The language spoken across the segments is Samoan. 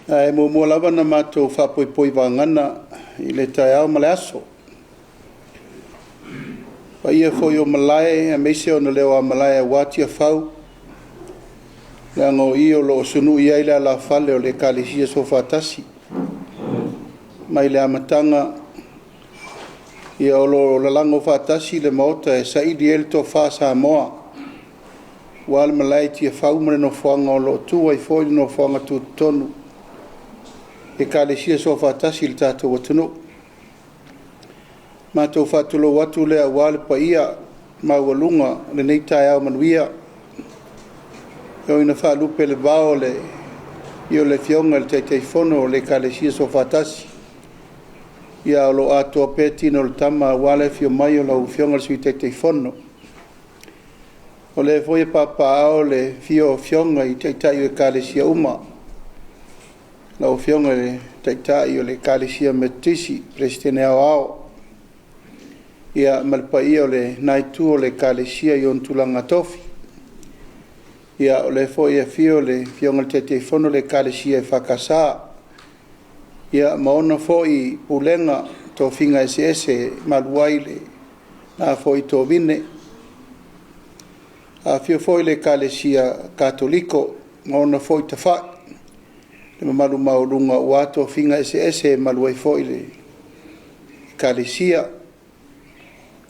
Ae muamua lava ona matou faapoipoi vagana i le taeao ma le aso, paia foi o malae aemaise ona leo malae aua Tiafau, leaga o i o lo o sunui ai le alafale o le Ekalesia Soofaatasi. Mai le amataga o lo o lalago faatasi le Maota e saili ai le tofa Samoa aua le malae i Tiafau ma le nofoaga o lo o tu ai foi le nofoaga tutotonu o Ekalesia Soofaatasi i le tatou atunuu. Matou faatulou atu lea aua le paia maualuga o lenei taeao manuia, e ui ina faalupe i le vao le afio o le Afioga i le Taitaifono o le Ekalesia Soofaatasi, ae o lo o atoa pea tino o le tama aua le afio mai o lau Afioga i le Sui Taitaifono. O lea foi e papaaao le afifio o Afioga i Taitai o Ekalesia uma, lau Afioga i le Taitai o le Ekalesia Metotisi, Peresetene Aoao, ma le paia o lena Itu o le Ekalesia i ona tulaga tofi. Ia, o lea foi e afio le Afioga i le Taitaifono o le Ekalesia EFKS ma ona foi pulega ma tofiga eseese e malu ai lena foi tovine. Afifio foi le Ekalesia Katoliko ma ona foi tafai, le mamalu maualuga aua tofiga eseese e malu ai foi le Ekalesia.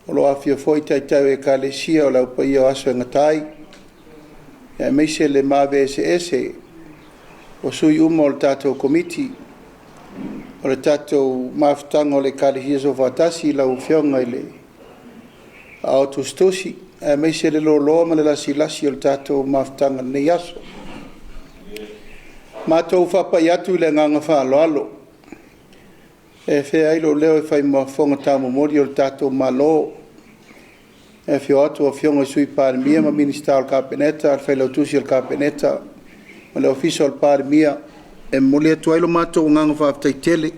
O lo o afifio foi Taitai o Ekalesia o le Au Paia o Aso e Gata ai, aemaise le maave eseese o sui uma o le tatou Komiti o le tatou mafutaga o le Ekalesia Soofaatasi, lau Afioga i le Aao Tusitusi, aemaise le loaloa ma le lasilasi o le tatou mafutaga i lenei aso. Matou te faapai atu i le agaga faaaloalo e afea ai lou leo e fai ma fofoga taumomoli o le tatou Malo i le afio atu o Afioga i Sui Palemia ma Minisita o le Kapeneta, le Failautusi o le Kapeneta ma le Ofisa o le Palemia, e momoli atu ai lo matou agaga faafetai tele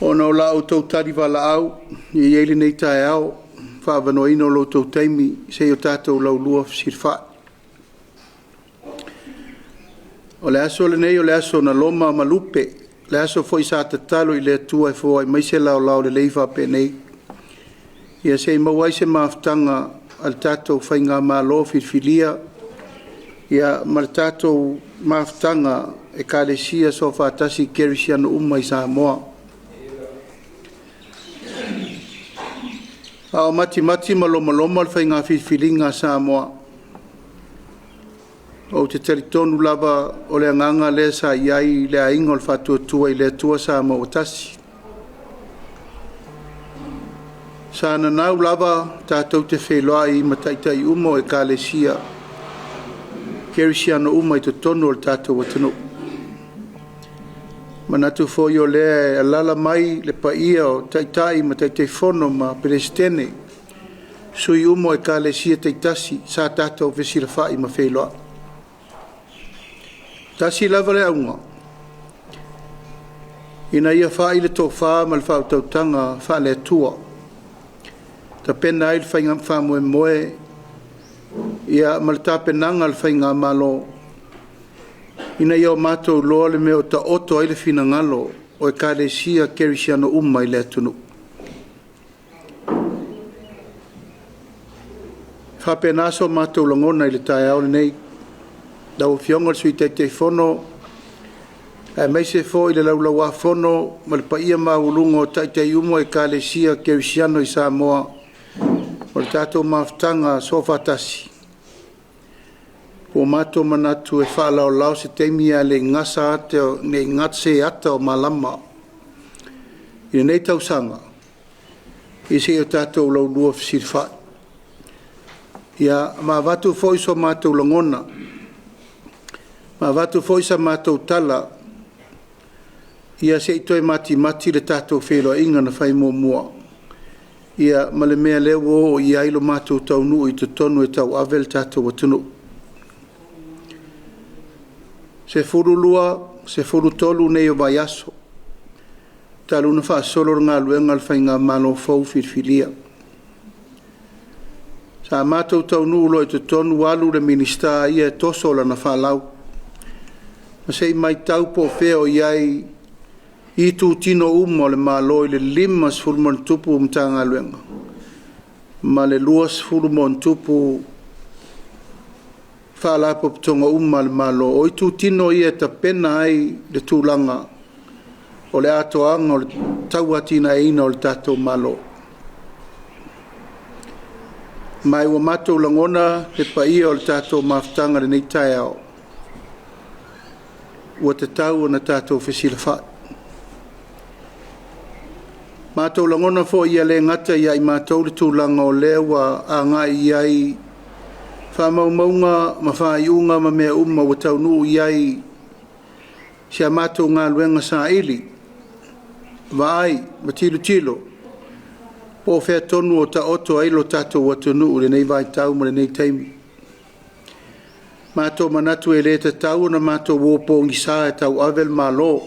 ona o la outou tali valaau e i ai lenei taeao i le faaavanoaina o lo outou taimi se i o tatou laulua fesilafai. O le aso lenei o le aso na loma ma lupe, o le aso foi sa tatalo i le Atua e foai mai se laolao lelei faapenei, ia se i maua ai se mafutaga a le tatou faigamalo filifilia ma le tatou mafutaga Ekalesia Soofaatasi Kerisiano uma i Samoa. A o matimati ma lomaloma le faiga filifiliga a Samoa, ou te talitonu lava o le agaga lea sa i ai le aiga o le Faatuatua i le Atua Samoa ua Tasi. Sa nanau lava tatou te feiloai ma taitai uma o Ekalesia Kerisiano uma i totonu o le tatou atunuu. E manatu foi o lea e alaala mai le paia o Taitai ma Taitaifono ma Peresetene, sui uma o Ekalesia taitasi sa tatou fesilafai ma feiloai. E tasi lava le auga, ina ia fai le tofa ma le faautautaga faale-Atua, tapena ai le faiga faamoemoe ma le tapenaga a le faigamalo, ina ia matou iloa le mea o taoto ai le finagalo o Ekalesia Kerisiano uma i le atunuu. E faapena so matou lagona i le taeao lenei, lau Afioga i le Sui Taitaifono aemaise foi le Laulau-a-Fono ma le paia maualuga o Taitai uma o Ekalesia Kerisiano i Samoa, o le tatou mafutaga soofaatasi, ua matou manatu e faalaolao se taimi ae le i gata se ata o malama i lenei tausaga se i o tatou laulua fesilafai. Ia, ma avatu foi so matou lagona, ma avatu foi sa matou tala, ia se i toe matimati le tatou feiloaiga na fai muamua ma le mea lea ua oo i ai lo matou taunuu i totonu e tauave le tatou atunuu. E 12, 13 nei o vaiaso talu ona faasolo le galuega a le faigamalo fou filifilia. Sa matou taunuu loa i totonu alu le Minisita ia e toso lana faalau Ma se i matau po o fea o i ai itutino uma o le Malo i le 50+ Matagaluega ma le 20+ Faalapotopotoga uma a le Malo. O itutino ia e tapena ai le tulaga o le atoaga o le tauatiaeina o le tatou Malo. Ma ua matou lagona le paia o le tatou mafutaga i lenei taeao, ua tatau ona tatou fesilafai. Matou lagona foi ia le gata ia i matou le tulaga o lea ua agai i ai faamaumauga ma faaiuga ma mea uma ua taunuu i ai si a matou galuega saili, vaai ma tilotilo po o fea tonu o taoto ai lo tatou atunuu i lenei vaitau ma lenei taimi. Matou te manatu e le tatau ona matou o pogisa e tauave le Malo,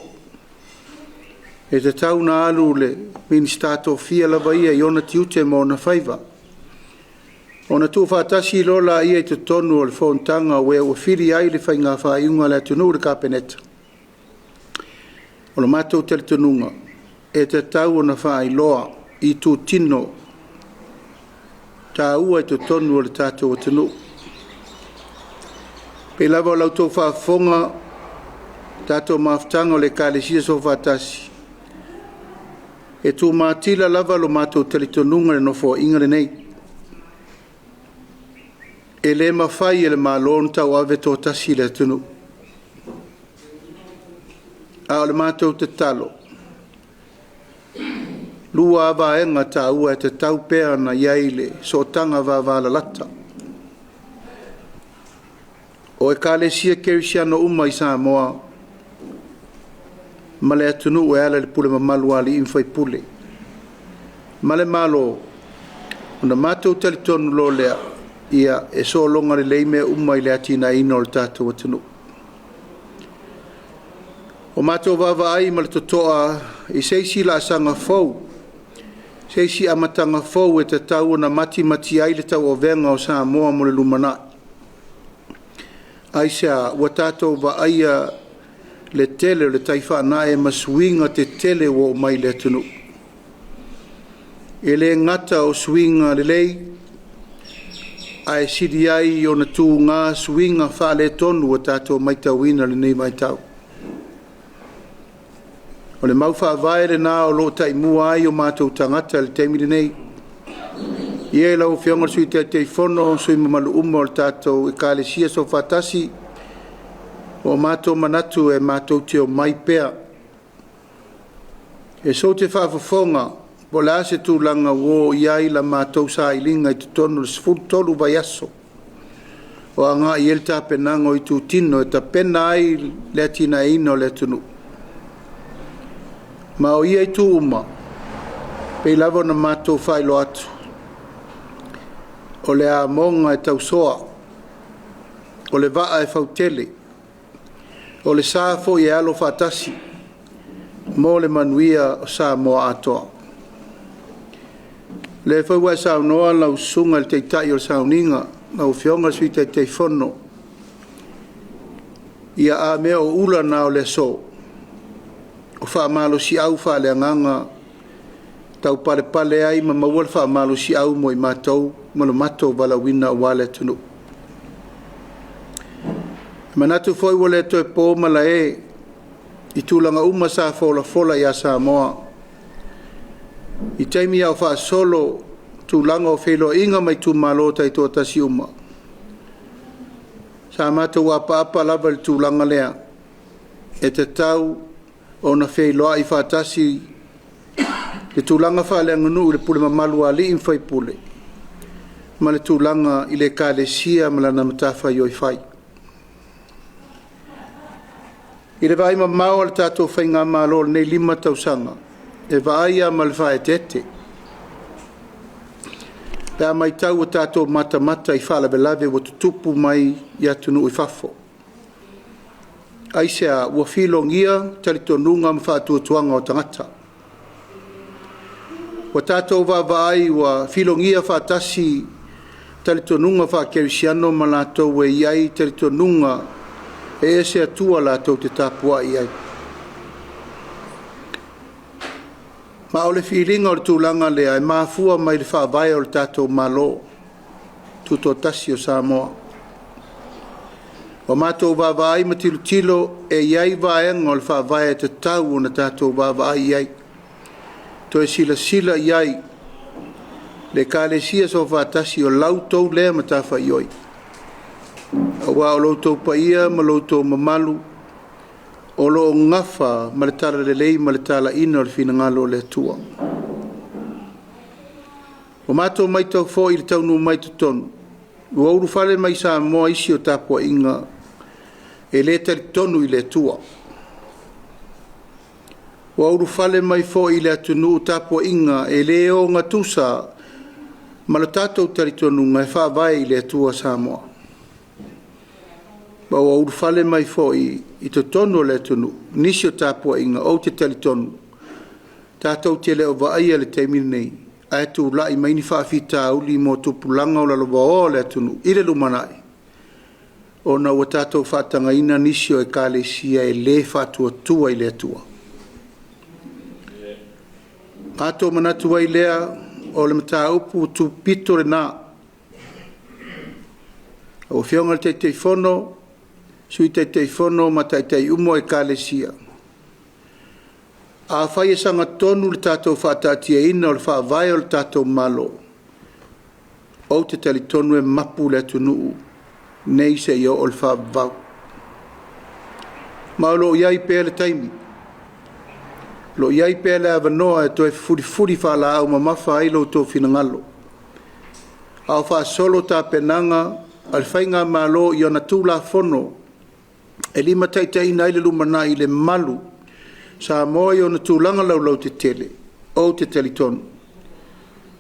e tatau ona alu le Minisita tofia lava ia i ona tiute ma ona faiva, ona tuufaatasi loa lea i totonu o le fonotaga o e ua fili i ai le faiga faaiuga a le atunuu i le Kapeneta. O le matou talitonuga, e tatau ona faailoa itutino taua i totonu o le tatou atunuu. E pei lava o la outou faafofoga i le tatou mafutaga o le Ekalesia Soofaatasi, e tumatila lava lo matou talitonuga i le Nofoaiga lenei, e le mafai e le Malo ona tauave toatasi le atunuu. A o le matou tatalo, e 2 lava vaega taua e tatau pea ona i ai le sootaga vavalalata. O Ekalesia Kerisiano uma i Samoa ma le atunuu e ala i le pule mamalu a alii ma faipule ma le Malo, ona matou talitonu loa lea, ia, e sologa lelei mea uma i le atinaeina o le tatou atunuu. Ua matou vaavaai ma le totoa i se isi laasaga fou, se isi amataga fou e tatau ona matimati ai le tauavega o Samoa mo le lumanai. Aisea? Ua tatou vaaia le tele o le tai faanae ma suiga tetele ua oo mai i le atunuu. E le gata o suiga lelei, ae sili ai ona tuga suiga faaletonu ua tatou matauina i lenei vaitau. O le mau faavae lena o lo o taimua ai o matou tagata i le taimi lenei. I lau Afioga i le Sui Taitaifono ma sui usufono mamalu uma o le tatou Ekalesia Soofaatasi, ua matou manatu e matou te omai pea e sou te faafofoga po o le a se tulaga ua oo i ai la matou sailiga i totonu o le 13 vaiaso o agai i ai le tapenaga o itutino e tapena ai le atinaeina o le atunuu. Ma o ia itu uma, pei lava ona matou faailoa atu, o le amoga e tausoa, o le vaa e fautele, o le sa foi e alo faatasi mo le manuia o Samoa atoa. O lea foi ua e saunoa lau Susuga i le Taitai o le Sauniga, lau Afioga i le Sui Taitaifono, ia a mea o ula na o le aso, o faamalosiau faaleagaga e taupalepale ai ma maua le faamalosiau mo i matou ma lo matou valaauina aua le atunuu. E manatu foi ua le toe po malae i tulaga uma sa folafola ia Samoa i taimi a o faasolo tulaga o feiloaiga ma itumalo taitoatasi uma, sa matou apaapa lava i le tulaga lea, e tatau ona feiloai faatasi le tulaga faaleaganuu i le pule mamalu a alii ma faipule ma le tulaga i le Ekalesia ma lana matafaioi fai. I le vaai mamao a le tatou faigamalo i lenei 5 tausaga, e vaai lava ma le faaeteete pe a matau ua tatou matamata i faalavelave ua tutupu mai atunuu i fafo. Aisea? Ua filogia talitonuga ma faatuatuaga o tagata. Ua tatou vaavaai ua filogia faatasi talitonuga faakerisiano ma latou e i ai talitonuga E ese Atua latou te tapuai i ai. Ma o le filiga o le tulaga lea e mafua mai le faavae o le tatou Malo Tutoatasi o Samoa. Ua matou vaavaai ma tilotilo e i ai vaega o le faavae e tatau ona tatou vaavaai i ai, toe silasila i ai le Ekalesia Soofaatasi o la outou lea matafaioi, aua o lo outou paia ma lo outou mamalu o lo o gafa ma le talalelei ma le talaiina o le finagalo o le Atua. Ua matou matau foi i le taunuu mai i totonu, ua ulufale mai i Samoa isi o tapuaiga e le talitonu i le Atua. Ua ulufale mai foi i le atunuu tapuaiga e le ogatusa ma le tatou talitonuga e faavae i le Atua Samoa. Ma ua ulufale mai foi i totonu o le atunuu nisi o tapuaiga ou te talitonu tatou te le o vaaia i le taimi lenei, ae tulai mai ni faafitauli mo tupulaga o lalovaoa o le atunuu i le lumanai, ona ua tatou faatagaina nisi o Ekalesia e le faatuatua i le Atua. Matou manatu ai lea, o le mataupu tupito lena. Lau Afioga i le Taitaifono, Sui Taitaifono ma Taitai uma o Ekalesia, afai e sagatonu le tatou faataatiaina o le Faavae o le tatou Malo, ou te talitonu e mapu le atunuu nei seia oo i le faavavau. Ma o lo o i ai pea le taimi, o lo o i ai pea le avanoa e toe fulifuli faalaau mamafa ai lo outou finagalo, a o faasolo tapenaga a le Faigamalo i ana Tulafono e limataitaiina ai le lumanai i le malu Samoa i ona tulaga laulautetele, ou te talitonu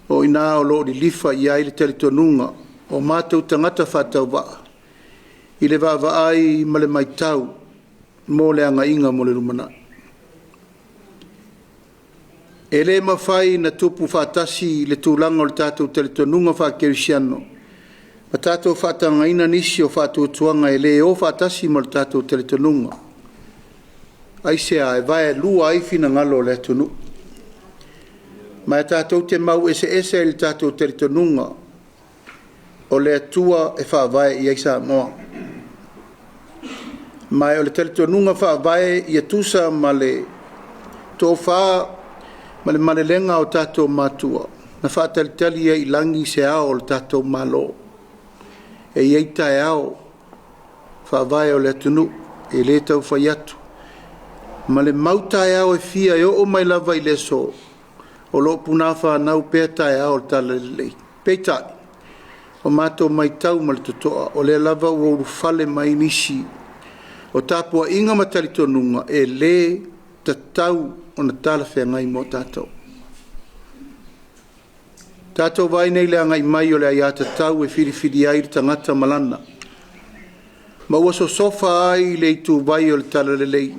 o i ina o lo o lilifa i ai le talitonuga o matou tagata faatauvaa i le vaavaai ma le matau mo le agaiga mo le lumanai. E le mafai ona tupu faatasi le tulaga o le tatou talitonuga faakerisiano ma tatou faatagaina nisi o faatuatuaga e le o faatasi ma le tatou talitonuga. Aisea? E vaelua ai finagalo o le atunuu, ma e tatou te mau eseese ai i le tatou talitonuga o le Atua e faavae i ai Samoa. Ma o le talitonuga faavae ia tusa ma le tofa ma le malelega a o tatou matua na faatalitali ai i lagi se ao o le tatou Malo. E i ai taeao faavae o le atunuu, e le tau fai atu, ma le mau taeao e fia e oo mai lava i le aso, o lo o punafānau pea taeao o le Talalelei. Peitai, ua matou matau ma le totoa, o lea lava ua ulufale mai nisi o tapuaiga ma talitonuga e le tatau ona talafeagai mo tatou. Tatou vaai nei i le agai mai o le aiatatau e filifilia ai le tagata ma lana, ma ua sosofa ai le ituvai o le talalelei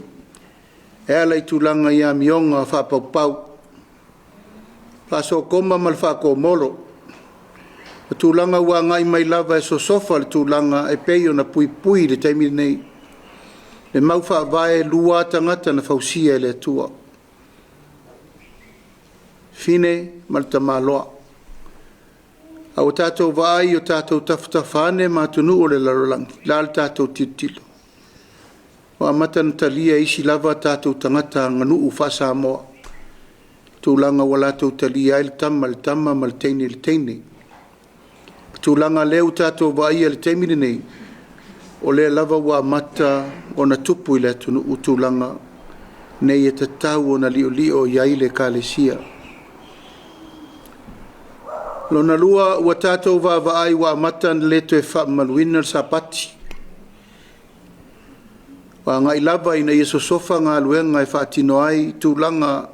e ala i tulaga i amioga faapaupau, faasokoma ma le faatomolo, ma tulaga ua agai mai lava e sosofa le tulaga e pei ona puipui i le taimi lenei le mau faavae e lua lava tagata na fausia e le Atua, fine ma le tamaloa. A ua tatou vaai i o tatou tafatafa ane ma atunuu o le lalolagi, o le a le tatou tilotilo? Ua amata ona talia e isi lava tatou tagata aganuu faa-Samoa tulaga ua latou talia ai le tama i le tama ma le teine i le teine. O le tulaga lea ua tatou vaaia i le taimi lenei, o lea lava ua amata ona tupu i le atunuu tulaga nei e tatau ona liolio i ai le Ekalesia. Lona lua, ua tatou vaavaai ua amata ona le toe faamamaluina le Sapati, ua agai lava ina ia sosofa galuega e faatino ai tulaga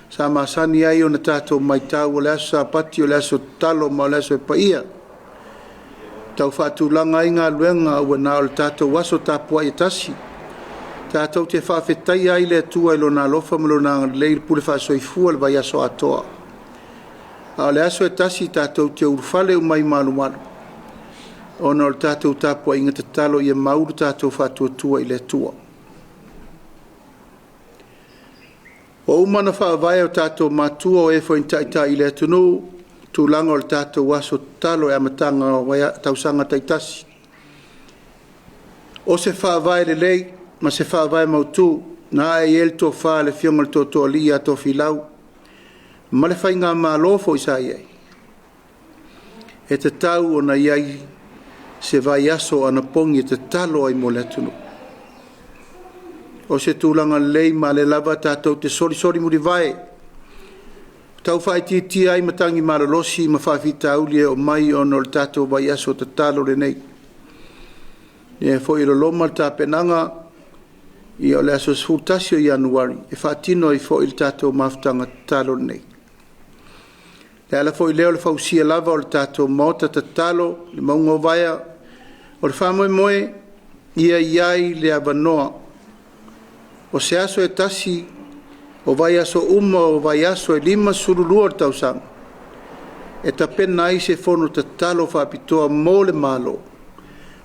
sa masani ai ona tatou matau, o le aso Sapati o le aso tatalo ma o le aso e paia, e tau faatulaga ai galuega ua na o le tatou aso tapuai e tasi, tatou te faafetaia ai le Atua i Lona alofa ma Lona agalelei i le pule faasoifua i le vaiaso atoa. A o le aso e tasi tatou te ulufale uma ai i malumalu ona o le tatou tapuaiga tatalo ia mau le tatou faatuatua i le Atua. Ua uma ona faavae e tatou matua o e foi na taitai i le atunuu tulaga o le tatou aso tatalo i amataga o tausaga taitasi. O se faavae lelei ma se faavae mautu na ae i ai le tofa a le Afioga i le Tootooalii ia Tofilau ma le faigamalo foi sa i ai, e tatau ona i ai se vaiaso o anapogi e tatalo ai mo le atunuu. O se tulaga lelei ma o lea lava tatou te solisoli mulivae, tau faaitiitia ai matagi malolosi ma faafitauli e oo mai ona o le tatou vaiaso tatalo lenei. O lea foi e loloma le tapenaga, o le aso 11 o Ianuari e faatino ai foi le tatou mafutaga tatalo lenei. O le ala foi lea o le fausia lava o le tatou maota tatalo i le mauga o Vaea. O le faamoemoe ia i ai le avanoa o se aso e tasi o vaiaso uma o vaiaso e 52 o le tausaga e tapena ai se fono tatalo faapitoa mo le Malo,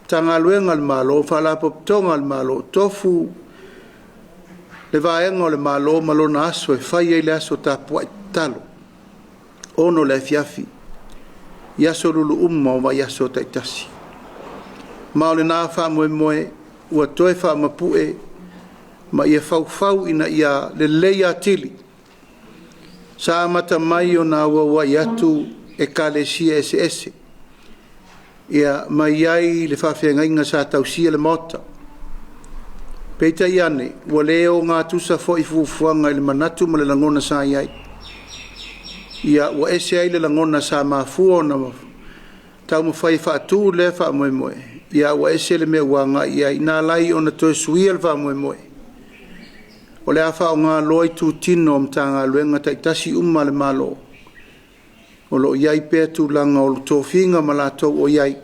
Matagaluega a le Malo, Faalapotopotoga a le Malo, tofu le vaega o le Malo ma lona aso e fai ai le aso tapuai tatalo, 6:00 i le afiafi i aso Lulu uma o vaiaso taitasi. Ma o lena faamoemoe ua toe faamapue ma ia faufau ina ia lelei atili. Sa amata mai ona auauai atu Ekalesia eseese, ma i ai le faafeagaiga sa tausia le maota. Peitai ane, ua le ogatusa foi fuafuaga i le manatu ma le lagona sa i ai. Ia, ua ese ai le lagona sa mafua ona taumafai e faatu lea faamoemoe, a ua ese le mea ua agai i ai. Na ala ai ona toe suia le faamoemoe, o le a faaaoga loa itutino o Matagaluega taitasi uma a le Malo o lo o i ai pea tulaga o tofiga ma latou o i ai,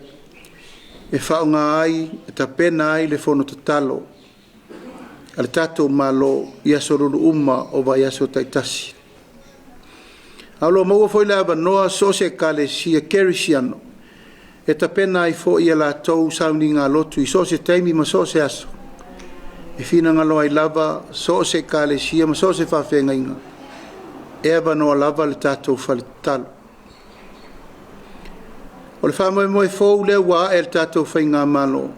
e faaaoga ai e tapena ai le fono tatalo a le tatou Malo i aso Lulu uma o vaiaso taitasi. A o lo o maua foi le avanoa so o se Ekalesia Kerisiano e tapena ai foi a latou sauniga lotu i so o se taimi ma so o se aso e finagalo ai lava so o se Ekalesia ma so o se faafeagaiga, e avanoa lava le tatou fale tatalo. O le faamoemoe fou lea ua ae i le tatou faigamalo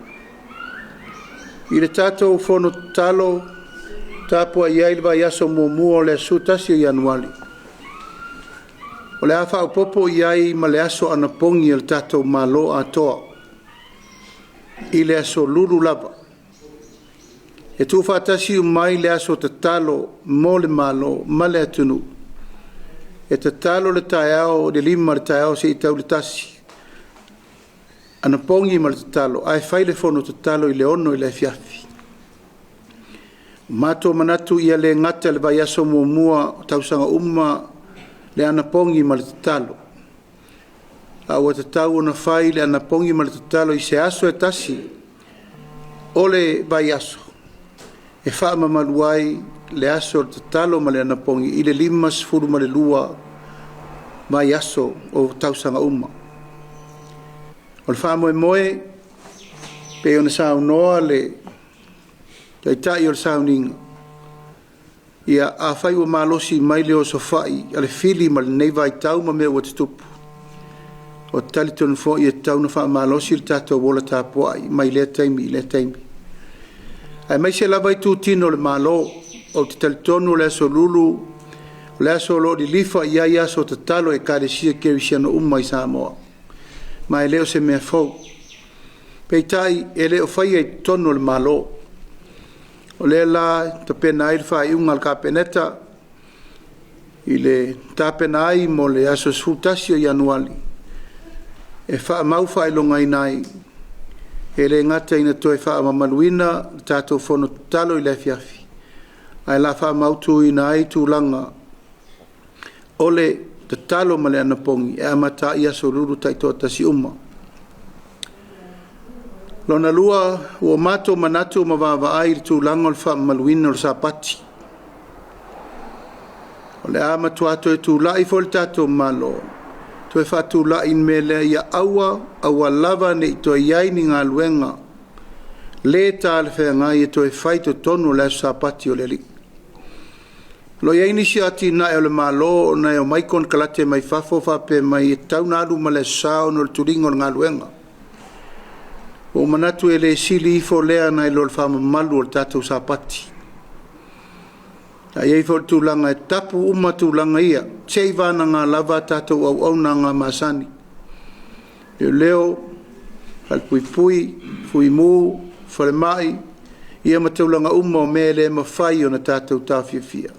i le tatou fono tatalo tapuai ai i le vaiaso muamua o le aso 11 o Ianuari, o le a faaopoopo i ai ma le aso anapogi a le tatou Malo atoa i le aso Lulu lava, e tuufaatasi uma ai le aso tatalo mo le Malo ma le atunuu, e tatalo le taeao i le 5 i le taeao seia tau i le 1, anapogi ma le tatalo, ae fai le fono tatalo i le 6:00 i le afiafi. Ua matou manatu ia le gata i le vaiaso muamua o tausaga uma le anapogi ma le tatalo, a ua tatau ona fai le anapogi ma le tatalo i se aso e tasi o le vaiaso e faamamalu ai le aso o le tatalo ma le anapogi i le 52 vaiaso o tausaga uma. O le faamoemoe pei ona saunoa le Taitai o le sauniga, ia afai ua malosi mai le osofai a le fili ma lenei vaitau ma mea ua tutupu, ou te talitonu foi e tatau ona faamalosi le tatou ola tapuai mai lea taimi i lea taimi, aemaise lava itutino o le Malo. Ou te talitonu o le aso Lulu o le aso o lo o lilifa i ai aso tatalo a Ekalesia Kerisiano uma i Samoa, ma e le o se mea fou. Peitai, e le o faia i totonu o le Malo. O lea la e tapena ai le faaiuga a le Kapeneta i le tapena ai mo le aso 11 o Ianuari e faamaufaailogaina ai, e le gata ina toe faamamaluina le tatou fono tatalo i le afiafi, ae o le a faamautuina ai tulaga o le tatalo ma le anapogi e amata ai aso Lulu taitoatasi uma. Lona lua, ua matou manatu ma vaavaai i le tulaga o le faamamaluina o le Sapati. O le a matua toe tulai foi le tatou Malo e toe faatulai le mea lea ia aua, aua lava ne i toe i ai ni galuega le talafeagai e toe fai i totonu o le aso Sapati o le Alii. O lo o i ai nisi o atinae o le Malo ona e omai konekarate mai fafo faapea mai e tatau ona alu ma le Aso Sa ona o le tuliga o le galuega. Ua ou manatu e le sili ifo lea nai lo le faamamalu o le tatou Sapati. Ae i ai foi le tulaga e tapu uma tulaga ia, seiavagana lava a tatou auaunaga masani, leoleo, falepuipui, fuimu, falemai, ia ma tulaga uma o mea e le mafai ona tatou taofiofia.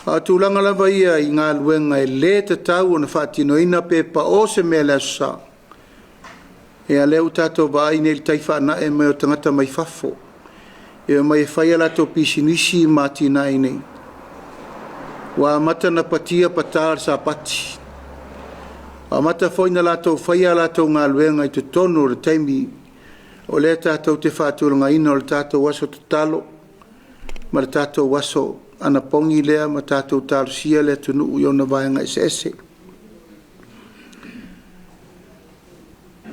A o tulaga lava ia i galuega e le tatau ona faatinoina pe pao se mea i le Aso Sa, ia lea ua tatou vaai nei i le tai faanae mai o tagata mai fafo e omai e fai a latou pisinisi ma atinae i inei, ua amata ona patia pata o le Sapati, ua amata foi ona latou faia a latou galuega i totonu o le taimi o lea tatou te faatulagaina o le tatou aso tatalo ma le tatou aso anapogi lea ma tatou talosia le atunuu i ona vaega eseese.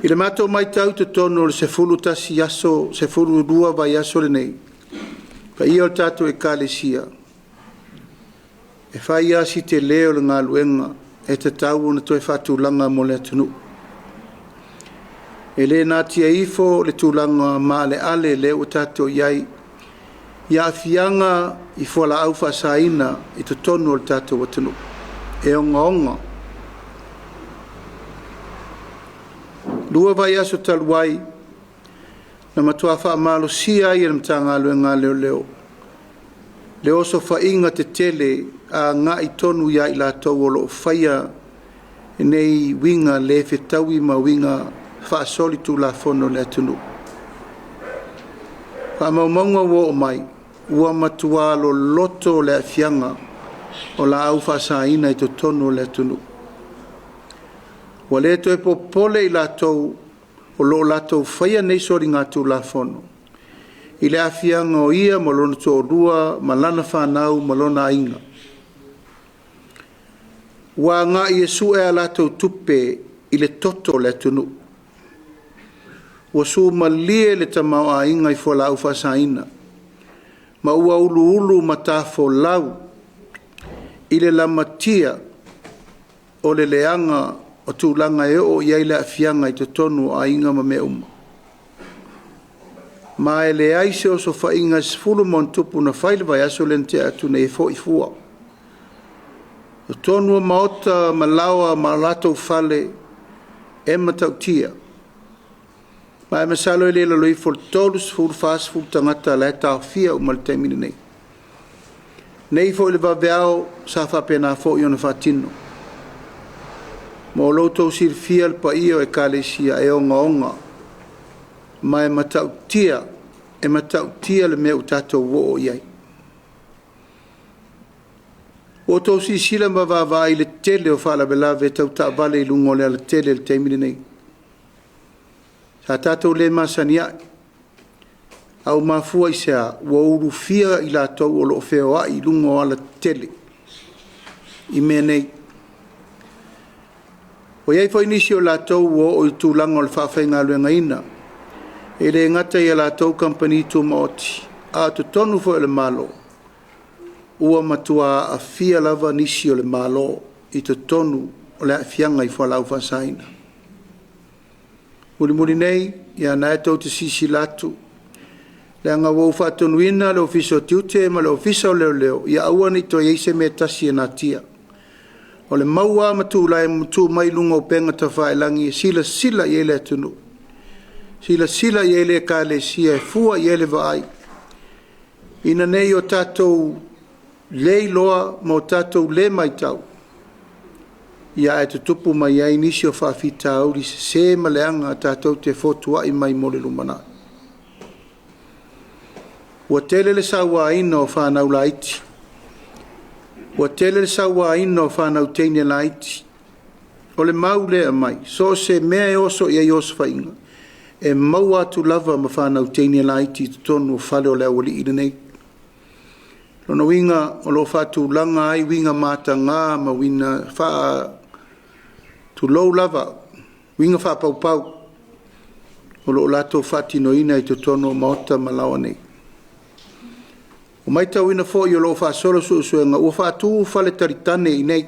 I le matou matau i totonu o le 11 aso, 12 vaiaso lenei, le paia o le tatou Ekalesia, e fai lava si tele o le galuega e tatau ona toe faatulaga mo le atunuu. E le natia ifo le tulaga maaleale lea ua tatou i ai i aafiaga i fualaau faasaina i totonu o le tatou atunuu e ogaoga. 2 vaiaso talu ai na matua faamalosia ai e le Matagaluega a Leoleo le osofaiga tetele agai tonu ia i latou o lo o faia nei uiga le fetaui ma uiga faasolitulafono i le atunuu. O faamaumauga ua oo mai, ua matua loloto le aafiaga o laau faasaina i totonu o le atunuu. Ua le toe popole i latou o lo o latou faia nei soligatulafono i le aafiaga o ia ma lona toalua ma lana fanau ma lona aiga. Ua agai e sue a latou tupe i le toto o le atunuu. Ua sumalie le tamaoaiga i fualaau faasaina ma ua uluulu matafolau i le lamatia o le leaga o tulaga e oo i ai le aafiaga i totonu o aiga ma mea uma. Ma e leai se osofaiga e 10+ na fai i le vaiaso lea na tea atu nei e foi fua. O totonu o maota ma laoa ma latou fale e matautia. Ma e masalo e le i lalo ifo o le 30, 40 tagata o la e taofia uma i le taimi lenei. Nei foi i le vaveao sa faapena foi ona faatino. Mo lo outou silafia le paia o Ekalesia e ogaoga ma e matautia, e matautia le mea ua tatou oo i ai. Ua outou silasila ma vaavaai i le tele o faalavelave tau taavale i luga o le alatele i le taimi lenei. Sa tatou le masani ai, a ua mafua i se a? Ua ulufia i latou o lo o feoai i luga o alatetele i mea nei. Ua i ai foi nisi o latou ua oo i le tulaga o le faafaigaluegaina, e le gata i a latou kamupani tumaoti, a o totonu foi o le Malo, ua matua aafia lava nisi o le Malo i totonu o le aafiaga i fualaau faasaina. Mulimuli nei, ia o lena tou te silasila atu, leaga ua ou faatonuina le Ofisa o Tiute ma le Ofisa o Leoleo, ia aua ne i toe i ai se mea e tasi e natia. O le mau lava ma tu mai luga o upega tafailagi e silasila i ai le atunuu, silasila i ai le Ekalesia e fua i ai le vaai, ina ne i o tatou le iloa ma o tatou le matau, ae tutupu mai ai nisi o faafitauli sese ma leaga tatou te fotuai mai mo le lumanai. Ua tele le sauaina o fanau laiti, ua tele le sauaina o fanau teine laiti. O le mau lea e aumai, so o se mea e oso i ai osofaiga, e maua atu lava ma fanau teine laiti i totonu o fale o le aualii lenei. O lona uiga o lo o faatulaga ai uiga mataga ma uiga Tulou lava, uiga faapaupau o lo o latou faatinoina i totonu o maota ma laoa nei. Ua matauina foi o lo o faasolo suesuega ua faatu faletalitane i inei,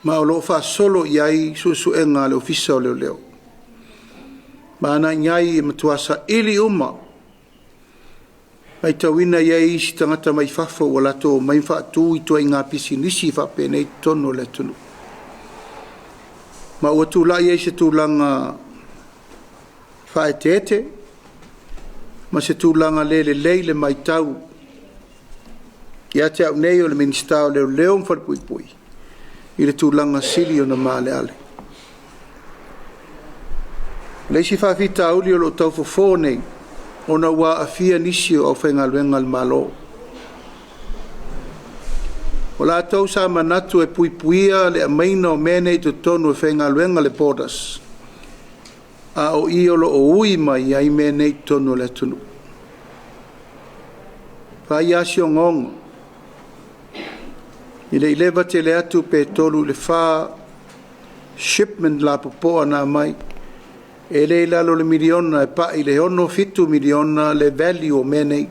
ma o lo o faasolo i ai suesuega a le Ofisa o Leoleo. Ma ana i ai e matua saili uma, matauina e i ai isi tagata mai fafo ua latou omai ma faatu ituaiga pisinisi faapenei i totonu o le atunuu, ma ua tulai ai se tulaga faaeteete ma se tulaga le lelei le matau ia te au nei o le Minisita o Leoleo ma Falepuipui i le tulaga sili ona maaleale. O le isi faafitauli o lo o tau fofo nei, ona ua aafia nisi o aufaigaluega a le Malo. O latou sa manatu e puipuia le aumaiga o mea nei i totonu e faigaluega le borders, a o i o lo o ui mai ai mea nei i totonu o le atunuu. Vaai lava si ogaoga, e le i leva tele atu pe 3 i le 4 shipment lapopoa na aumai, e le i lalo o le $1miliona e pai i le $6-7 miliona le value o mea nei.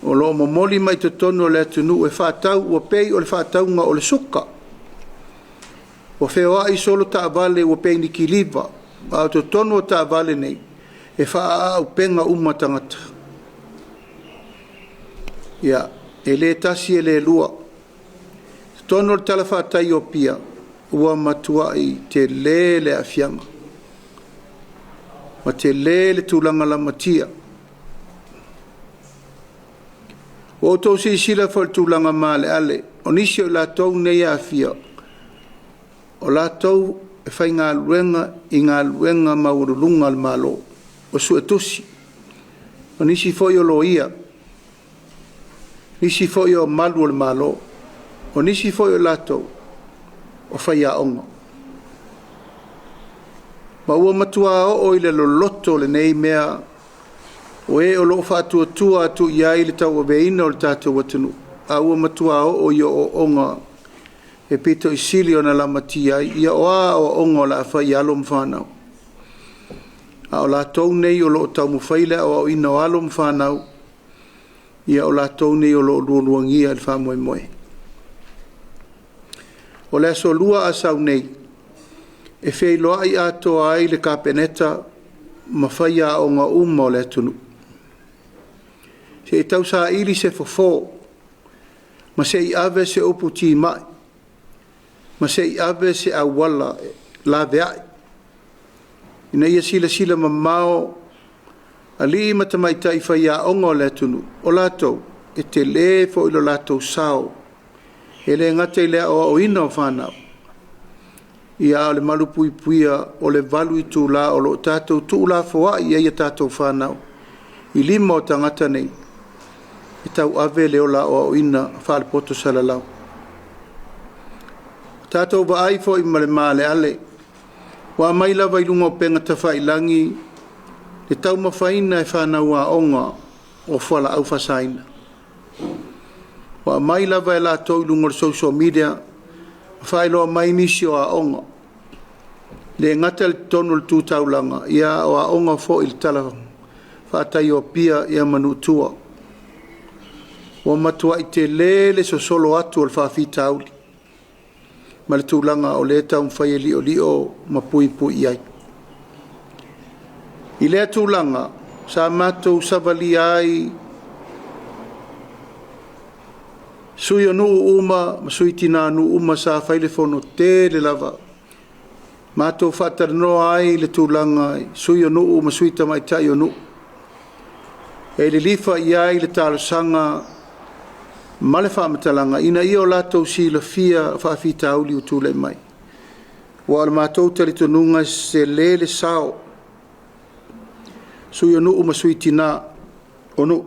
O lo o momoli mai totonu o le atunuu e faatau ua pei o le faatauga o le suka. Ua feoai solo taavale ua pei ni kiliva, a o totonu o taavale nei, e faaauupega uma tagata. Ia, e le tasi e le lua. I totonu o le talafatai o Apia, ua matuai tele le aafiaga, ma tele le tulaga lamatia. Ua outou silasila foi i le tulaga maaleale, o nisi o i latou nei e aafia, o latou e faigaluega i galuega maualuluga a le Malo, o suetusi, o nisi foi o loia, nisi foi o malu o le Malo, o nisi foi o latou o faiaoga. Ma ua matua oo i le loloto lenei mea o e o lo o faatuatua atu i ai le tauaveina o le tatou atunuu, a ua matua oo i ooooga e pito i sili ona lamatia ai. Ia o a aoaoga o le a fai i alo ma fanau? A o latou nei o lo o taumafai le aoaoina o alo ma fanau, ia o latou nei o lo o lualuagia i le faamoemoe. O le Aso Lua a sau nei, e feiloai atoa ai le Kapeneta ma faiaoga uma o le atunuu, se i tausaili se fofo ma se i ave se upu timai ma se i ave se auala laveai ina ia silasila mamao alii ma tamaitai faiaoga o le atunuu, o latou e tele foi lo latou sao, e le gata i le aoaoina o fanau, a o le malupuipuia o le 8 itula o lo o tatou tuulafoai ai a tatou fanau i lima o tagata nei e tauave le ola aoaoina faale-poto salalau. Ua tatou vaai foi ma le maaleale, ua aumai lava i luga o upega tafailagi le taumafaina e fanau aoga o fualaau faasaina. Ua aumai lava e latou i luga o le social media ma faailoa mai nisi o aoga, e le gata i totonu o le tu taulaga, a o aoga foi i le talafatai o Apia ma nuu i tua. Ua matuai tele le sosolo atu o le faafitauli ma le tulaga o lea e taumafai e liolio ma puipui i ai. I lea tulaga, sa matou savalia ai sui o nuu uma ma sui tina o nuu uma, sa fai le fono tele lava, matou faatalanoa ai le tulaga i sui o nuu ma sui tamaitai o nuu, e lilifa i ai le talosaga ma le faamatalaga ina ia o latou silafia faafitauli ua tulai mai. Aua o le matou talitonuga e sese le sao, sui o nuu ma sui tina o nuu,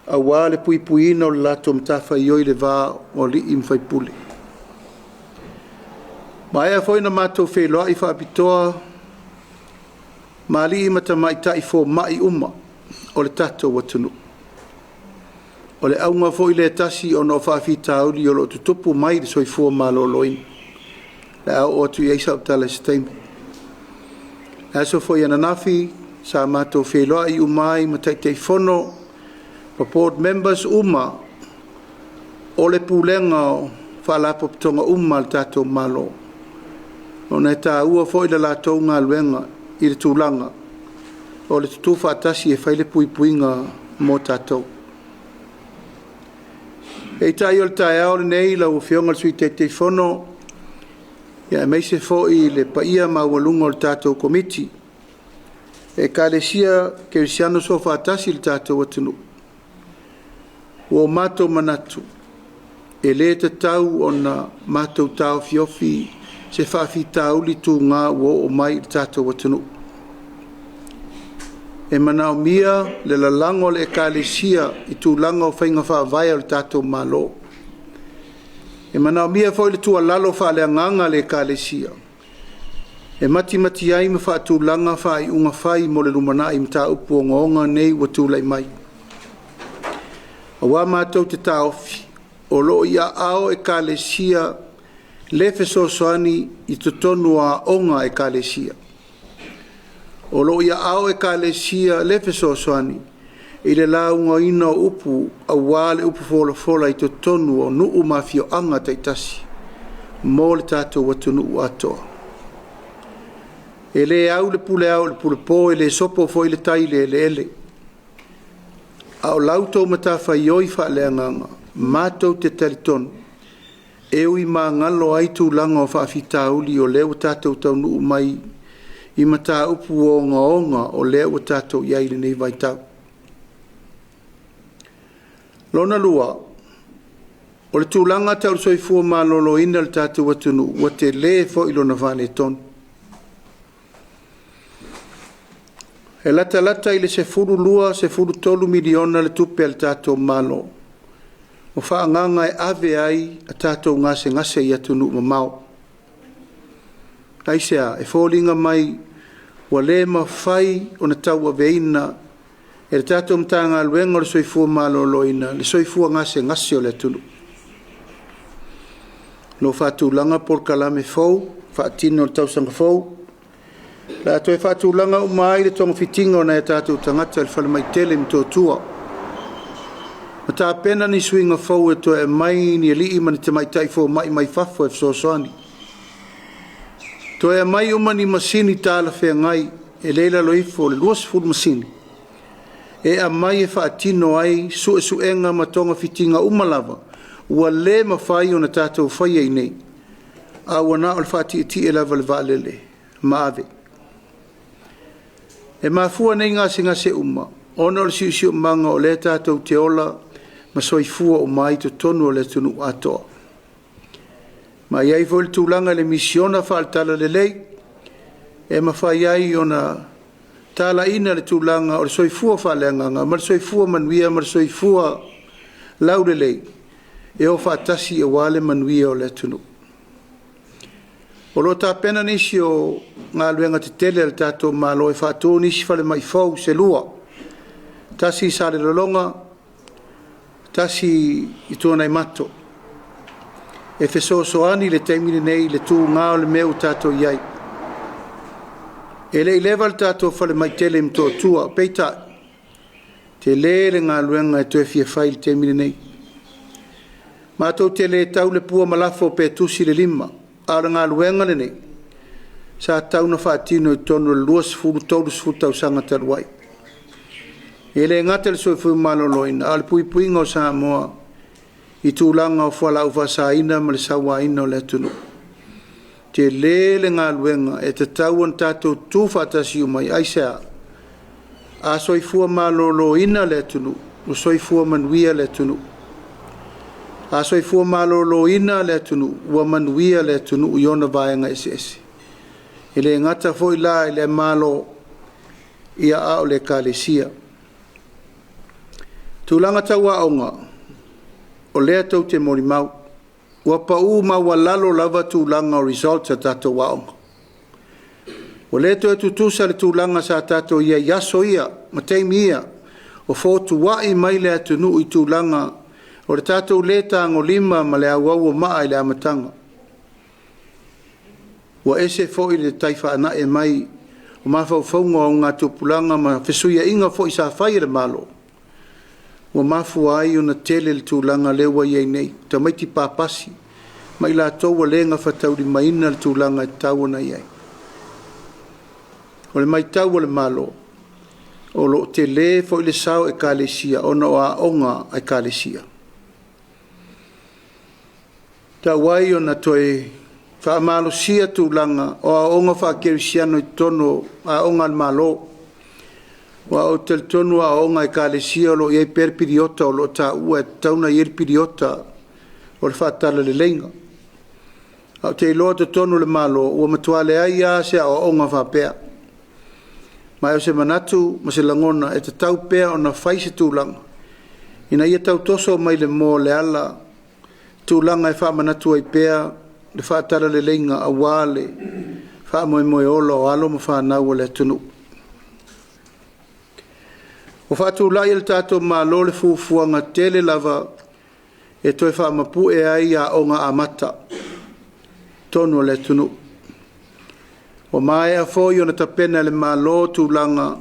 aua le puipuiina o le latou matafaioi i le va o alii ma faipule. Ua maea foi ona matou feiloai faapitoa ma alii ma tamaitai fomai uma o le tatou atunuu. O le auga foi lea tasi ona o faafitauli o lo o tutupu mai i le soifua maloloina. O le a oo atu i ai sau tala i se taimi. O le aso foi ananafi sa matou feiloai uma ai ma Taitaifono ma Board Members uma o le Pulega o Faalapotopotoga uma a le tatou Malo, ona e taua foi le latou galuega i le tulaga o le tutu faatasi e fai le puipuiga mo tatou. Peitai o le taeao lenei lau Afioga i le Sui Taitaifono aemaise foi le paia maualuga o le tatou Komiti, Ekalesia Kerisiano Soofaatasi i le tatou atunuu, ua matou manatu, e le tatau ona matou taofiofi se faafitauli tuga ua oo mai i le tatou atunuu. E manaomia le lalago a le Ekalesia i tulaga o faiga faavae a le tatou Malo. E manaomia foi le tuualalo faaleagaga a le Ekalesia e matimati ai ma faatulaga faaiuga fai mo le lumanai i mataupu ogaoga nei ua tulai mai. Aua matou te taofi, o lo o i aao o Ekalesia le fesoasoani i totonu o aoga a Ekalesia. O lo o i aao o Ekalesia le fesoasoani i le laugaina o upu aua le upu folafola i totonu o nuu ma afioaga taitasi mo le tatou atunuu atoa. E le au le pule ao i le pule po, e le sopo foi le tai i le eleele. A o la outou matafaioi faaleagaga, matou te talitonu e ui magalo ai tulaga o faafitauli o lea ua tatou taunuu mai i mataupu ogaoga o lea ua tatou i ai i lenei vaitau. Lona lua, o le tulaga tau le soifua maloloina i le tatou atunuu, ua tele foi lona faaletonu. E latalata i le $12, $13 miliona le tupe a le tatou Malo ua faaagaaga e ave ai a tatou gasegase i atunuu mamao. Aisea? E foliga mai ua le mafai ona tauaveina e le tatou Matagaluega o le Soifua Maloloina le soifua gasegase o le atunuu. O lo o faatulaga polokalame fou e faatino i le tausaga fou, o le a toe faatulaga uma ai le togafitiga o nai o tatou tagata i le falemai tele i Motootua, ma tapena ni suiga fou e toe aumai ni alii ma ni tamaitai fomai mai fafo e fesoasoani. Toe aumai uma ni masini talafeagai e le i lalo ifo o le 20 masini e aumai e faatino ai suesuega ma togafitiga uma lava ua le mafai ona tatou faia i inei, a ua na o le faatietie lava i le vaalele ma ave. E mafua nei gasegase uma ona o le siosiomaga o lea tatou te ola ma soifua uma ai i totonu o le atunuu atoa. Ma e i ai foi le tulaga i le misiona faale-talalelei e mafai ai ona talaiina le tulaga o le soifua faaleagaga ma le soifua manuia ma le soifua laulelei e o faatasi aua le manuia o le atunuu. O lo o tapena nisi o galuega tetele a le tatou Malo e faatu nisi falemai fou se lua, tasi i Salelologa, tasi i Tuanaimato, e fesoasoani i le taimi lenei i le tuga o le mea ua tatou i ai. E le i leva le tatou falemai tele i Motootua, peitai, tele le galuega e toe fia fai i le taimi lenei. Matou te le tau le pua ma lafo pe tusi le lima, a o le galuega lenei sa tatau ona faatino i totonu o le 20, 30 tausaga talu ai. E le gata i le soifua maloloina, a o le puipuiga o Samoa i tulaga o fualaau faasaina ma le sauaina o le atunuu. E tele le galuega e tatau ona tatou tutu faatasi uma ai. Aisea? A soifua maloloina le atunuu, ua soifua manuia le atunuu. A soifua maloloina le atunuu, ua manuia le atunuu i ona vaega eseese. E le gata foi la i le Malo, a o le Ekalesia. Tulaga tau aoga, o lea tou te molimau, ua pau maualalo lava tulaga o results a tatou aoga. Ua le toe tutusa le tulaga sa tatou i ai i aso ia ma taimi ia O fotua'i mai le atunuu i tulaga o le tatou lē tagolima ma le auau o maa i le amataga. Ua ese foi le tai faana'e mai o mafaufauga o augatupulaga ma fesuia'iga foi sa fai e le Malo, ua mafua ai ona tele le tulaga lea ua i ai nei tamaiti papasi ma i latou ua le gafataulimaina le tulaga e tatau ona i ai. O le matau a le Malo, o lo o telē foi le sao o Ekalesia ona o aoga a Ekalesia. Talu ai ona toe faamalosia tulaga o aoaoga faakerisiano i totonu o aoga a le Malo, aua ou te talitonu o aoaoga a Ekalesia o lo o i ai pea le piriota o lo o taua e tatau ona i ai le piriota o le faatalaleleiga. Ae ou te iloa o totonu o le Malo ua matua leai lava se aoaoga faapea. Ma o se manatu ma se lagona e tatau pea ona fai se tulaga ina ia tau toso mai le moa o le ala tulaga e faamanatu ai pea le faatalaleleiga aua le faamoemoe ola o alo ma fanau a le atunuu. Ua faatulai e le tatou Malo le fuafuaga tele lava e toe faamapue ai aoga amata i totonu o le atunuu. Ua maea foi ona tapena e le Malo tulaga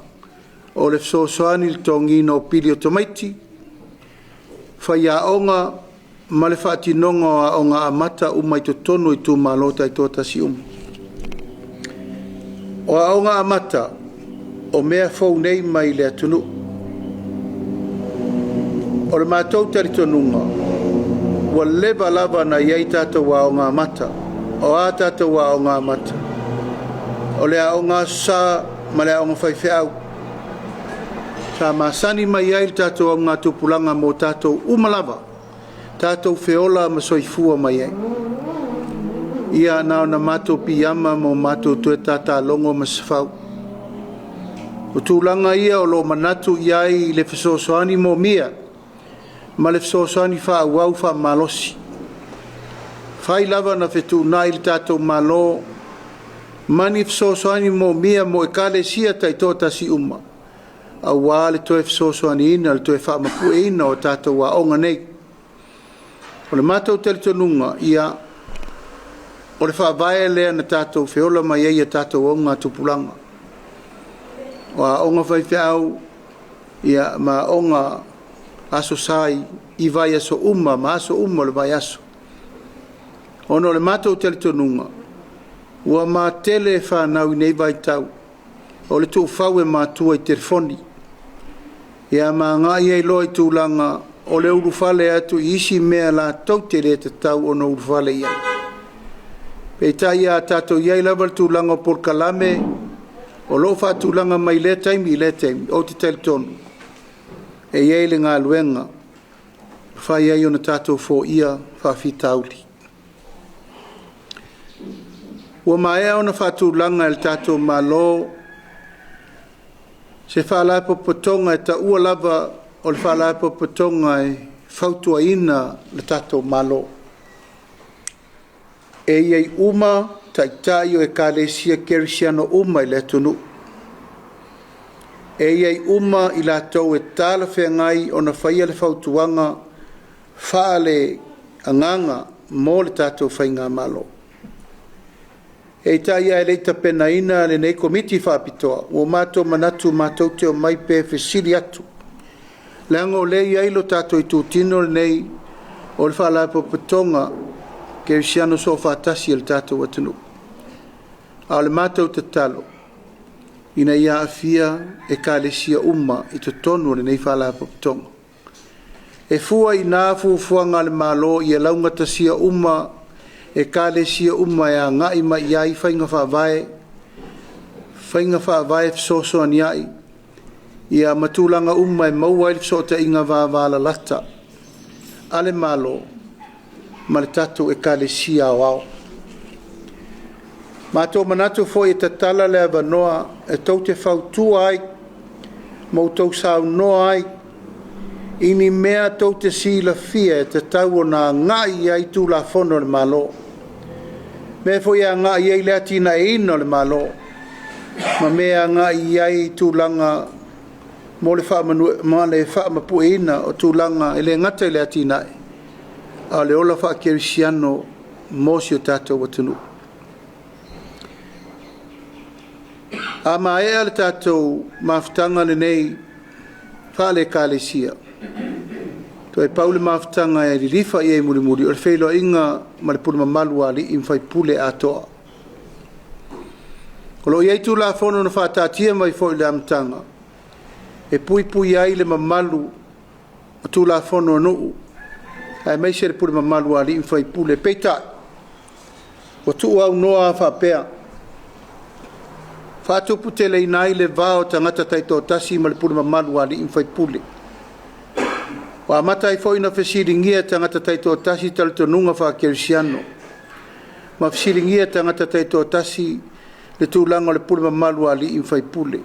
o le fesoasoani i le totogiina o pili o tamaiti, faiaoga ma le faatinoga o aoga amata uma i totonu o itumalo taitoatasi uma. O aoga amata o mea fou nei mai le atunuu. O le matou talitonuga, ua leva lava ona i ai tatou aoga amata. O a tatou aoga amata? O le aoga Aso Sa ma le aoga faifeau sa masani mai ai le tatou augatupulaga mo tatou uma lava, tatou feola ma soifua mai ai. Ia na ona matou piiama ma o matou toe tatalogo masefau. O tulaga ia o lo o manatu i ai le fesoasoani moomia ma le fesoasoani faaauau faamalosi. Fai lava na fetuunai le tatou Malo ma ni fesoasoani moomia mo Ekalesia taitoatasi uma aua le toe fesoasoaniina le toe faamapueina o tatou aoga nei. O le matou talitonuga, ia, o le faavae lea na tatou feola mai ai i a tatou augatupulaga. O aoga faifeau ia ma aoga Aso Sa i vaiaso uma ma aso uma o le vaiaso. Ona o le matou talitonuga, ua matele fanau i nei vaitau o le tuufau e matua i telefoni, ia ma agai ai loa i tulaga o le ulufale atu i isi mea latou te le tatau ona ulufale i ai. Peitai a tatou i ai lava i le tulaga o polokalame o lo o faatulaga mai lea taimi i lea taimi, ou te talitonu e i ai le galuega e mafai ai ona tatou foia faafitauli. Ua maea ona faatulaga e le tatou Malo se Faalapotopotoga e taua lava o le Faalapotopotoga e fautuaina le tatou Malo. E i ai uma taitai o Ekalesia Kerisiano uma i le atunuu. E i ai uma i latou e talafeagai ona faia le fautuaga faaleagaga mo le tatou faigamalo. Peitai ae le i tapenaina lenei Komiti Faapitoa, ua matou manatu matou te omai pea e fesili atu, leaga o lea e i ai lo tatou itutino lenei o le Faalapotopotoga Kerisiano Soofaatasi a le tatou atunuu. A o le matou tatalo, ina ia aafia Ekalesia uma i totonu o lenei Faalapotopotoga. E fua i ina fuafuaga a le Malo ia laugatasia uma Ekalesia uma e agai mai i ai faiga faavae fesoasoani ai ma tulaga uma e maua ai le fesootaiga vavalalata a le Malo ma le tatou Ekalesia Aoao. Matou te manatu foi e tatala le avanoa e tou te fautua ai ma outou saunoa ai i ni mea tou te silafia e tatau ona agai i ai Tulafono a le Malo, mea foi e agai i ai le atinaeina o le Malo, ma mea e agai i ai tulaga mo le faamapueina o tulaga e le gata i le atinae, a o le ola faakerisiano mo si o tatou atunuu. A maea le tatou mafutaga lenei faale-Ekalesia, toe pau le mafutaga e lilifa i ai mulimuli, o le feiloaiga ma le pule mamalu a alii ma faipule atoa. O lo o i ai Tulafono na faataatia mai foi i le amataga e puipuia ai le mamalu o Tulafono a nuu aemaise le pule mamalu a alii ma faipule. Peitai, ua tuuaunoa lava faapea, faatuputeleina ai le va o tagata taitoatasi ma le pule mamalu a alii ma faipule. Ua amata ai foi ona fesiligia e tagata taitoatasi talitonuga faakerisiano ma fesiligia e tagata taitoatasi le tulaga o le pule mamalu a alii ma faipule.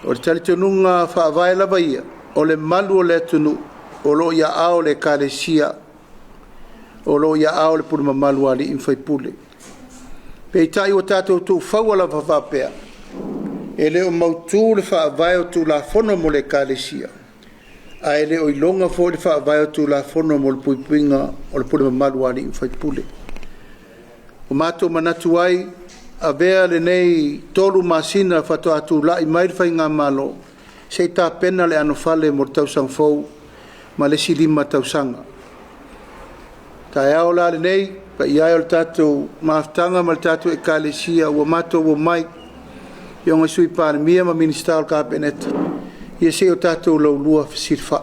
O le talitonuga faavae lava ia, o le malu o le atunuu o lo o i aao o le Ekalesia, o lo o i aao o le pule mamalu a alii ma faipule. Peitai ua tatou tuufaua lava faapea, e le o mautu le faavae o Tulafono mo le Ekalesia, ae le o iloga foi le faavae o Tulafono mo le puipuiga o le pule mamalu a alii ma faipule. Ua matou manatu ai, avea lenei 3 masina faatoa tulai mai le faigamalo se i tapena le anofale mo le tausaga fou ma le isi 5 tausaga. O le taeao la lenei, le paia e o le tatou mafutaga ma le tatou Ekalesia ua matou omai, Afioga i le Sui Palemia ma Minisita o le Kapeneta, ia se i o tatou laulua fesilafai.